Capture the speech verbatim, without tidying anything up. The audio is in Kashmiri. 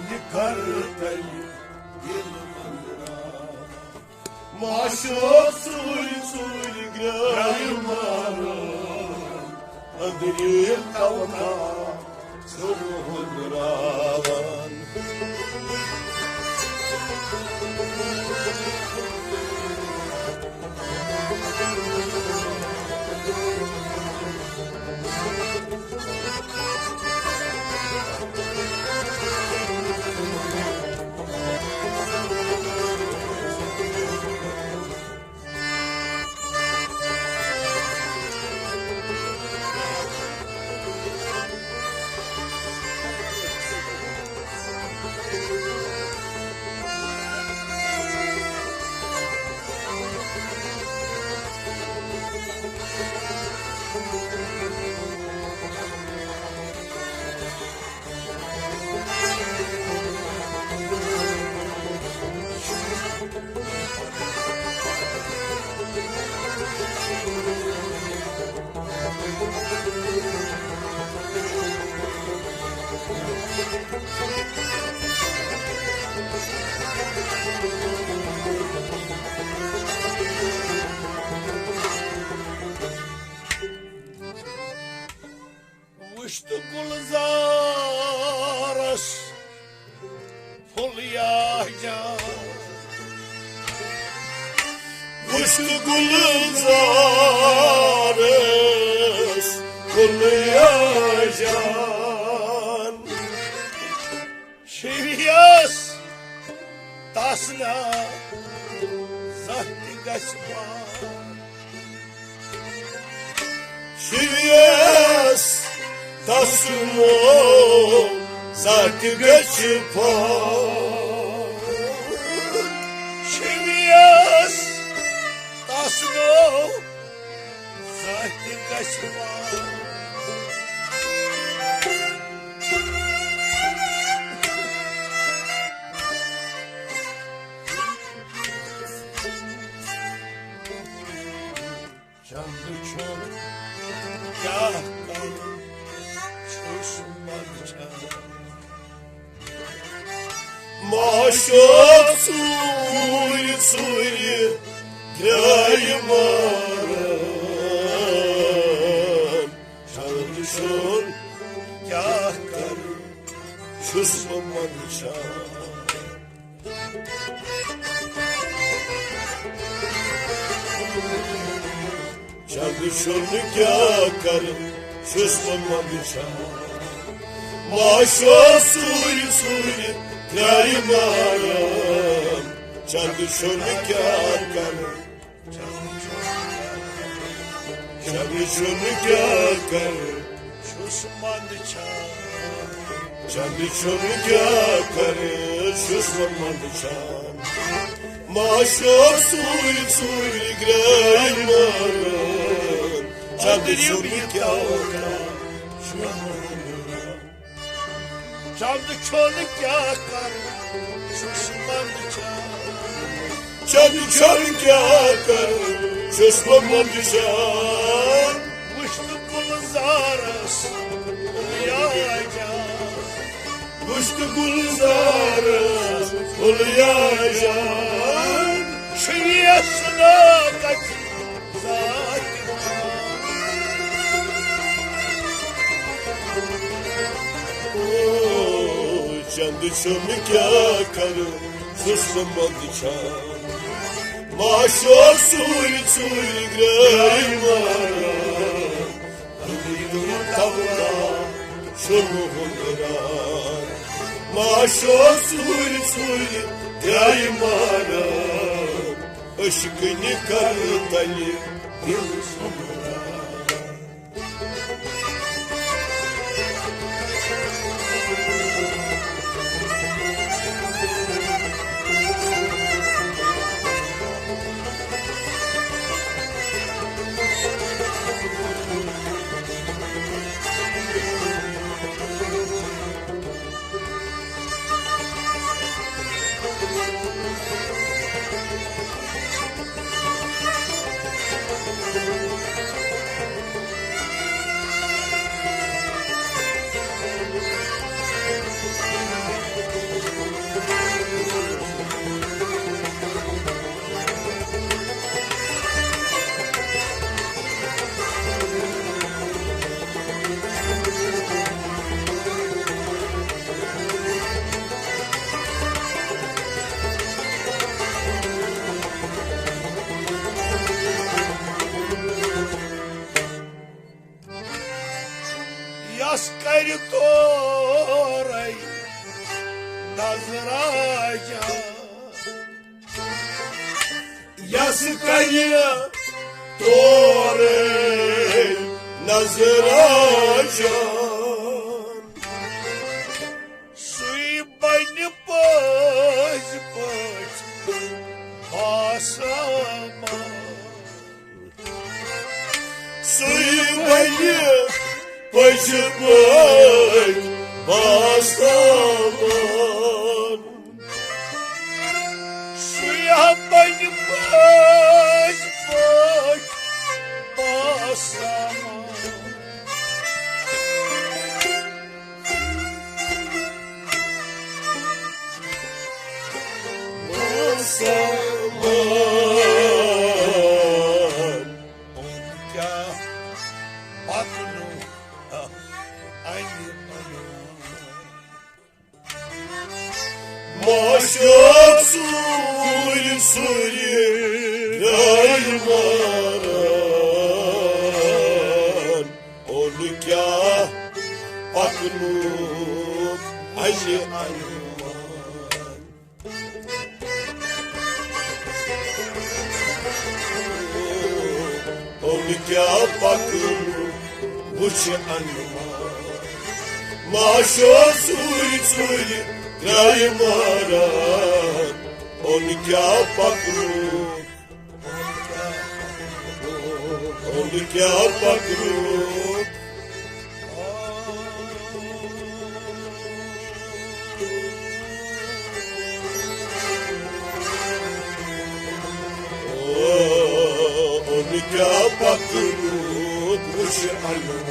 کر تلہِ دِل مندرا۔ معشوق ژوٗرِ ژوٗرِ گرٛایہِ ماران، أنٛدرِ توقع ژوٚل ہُنٛد راوان۔ وُچھ تہٕ گُلزارس پھُل یا جان۔ وُچھ تہٕ گُلزارس پھُل یا جان۔ شِریس تس نا زانٛہہ تہِ گژھِ پان۔ شِریس تس نو زانٛہہ تہِ گژھِ پان۔ شِریس تس نو زانٛہہ تہِ گژھِ پان۔ چندٕ چھُم کیٛاہ کرٕ، چھُس منٛدچھان۔ معشوق ژوٗرِ ژوٗرِ درٛایہِ ماران۔ چندٕ چھُم کیٛاہ کرٕ، چھُس بہٕ منٛدچھان۔ چندٕ چھُم کیٛاہ کرٕ، چھُس بہٕ منٛدچھان۔ معشوق ژوٗرِ ژوٗرِ درٛایہِ ماران۔ چندٕ چھُم کیٛاہ کرٕ، چندٕ چھُم کیٛاہ کرٕ، چھُس منٛدچھان۔ چندٕ چھُم کیٛاہ کرٕ، چھُس بہٕ منٛدچھان۔ معشوق ژوٗرِ ژوٗرِ گرٛایہِ ماران۔ چندٕ چھُم کیٛاہ کرٕ، چھُس بہٕ منٛدچھان۔ چندٕ چھُم کیٛاہ کرٕ، چھُس منٛدچھان۔ چندٕ چھُم کیٛاہ کرٕ، چھُس بہٕ منٛدچھان۔ وُچھ تہٕ گُلزارس پھُل یا جان۔ وُچھ تہٕ گُلزارس پھُل یا جان۔ شِریس نا گژھِ او، چندٕ چھُم کیٛاہ کرٕ، چھُس بہٕ منٛدچھان۔ معشوق ژوٗرِ ژوٗرِ گرٛایہِ ماران۔ أنٛدرِم توقع چھُم ہُنٛد راوان۔ معشوق ژوٗرِ ژوٗرِ گرٛایہِ ماران۔ عشقٕنہِ کرٕ تلہِ دِل سُنٛد راوان۔ یس کرِ تورے نظرا جان۔ یس کرِ تورے نظرا جان۔ سُے بنہِ پٔزۍ پٲٹھۍ باسامان۔ سُے بنہِ پٔزۍ پٲٹھۍ باسامان۔ سُے ہا بنہِ پٔزۍ پٲٹھۍ باسامان۔ باسامان۔ اوٚن کیٛاہ پکنُک اَنہِ اَنُن؟ ماشوق سوٗرۍ سوٗرۍ درٛاے ماران۔ اوٚن کیٛاہ پکنُک اَنہِ اَنُن؟ اوٚن کیٛاہ پکنُک وُچھ اَنُن؟ ماشوق سوٗرۍ سوٗرۍ درٛاے ماران۔ اوٚن کیٛاہ پکنُک؟ اوٚن کیٛاہ پکنُک؟ اوٚن کیٛاہ پکنُک وُچھ اَنُن؟